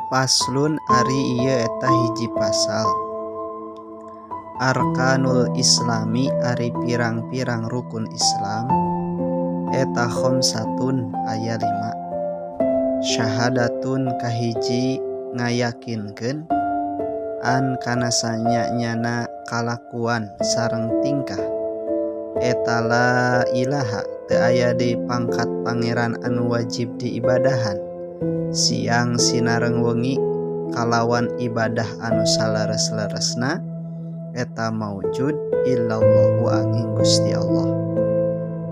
Faslun ari ieu eta hiji pasal. Arkanul Islami ari pirang-pirang rukun Islam eta khamsatun aya 5. Syahadatun kahiji ngayakinkeun an kana sanya-nyana kalakuan sareng tingkah eta la ilaha teu aya deui pangkat pangeran anu wajib diibadahan siang sinareng wengi kalawan ibadah anu saleres-leresna eta maujud illallahu angin Gusti Allah.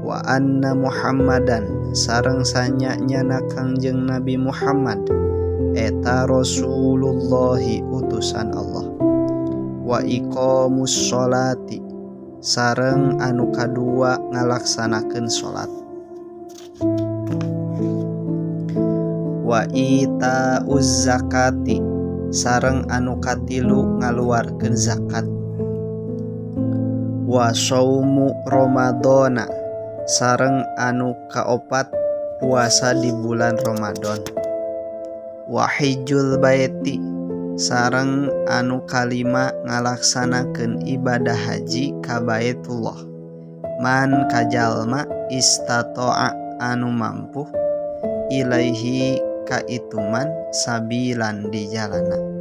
Wa anna Muhammadan sareng sanya-nyana Kangjeng Nabi Muhammad eta Rasulullahi utusan Allah. Wa iqamus sholati sareng anu kadua ngalaksanakeun salat. Wa itauz zakati sareng anu katilu ngaluarkeun zakat. Wa shaumu Ramadhana sareng anu kaopat puasa di bulan Ramadan. Wa hijjul baiti sareng anu kalima ngalaksanakeun ibadah haji ka Baitullah. Man kajalma istata'a anu mampu ilaihi ka ituman sabilan di jalana.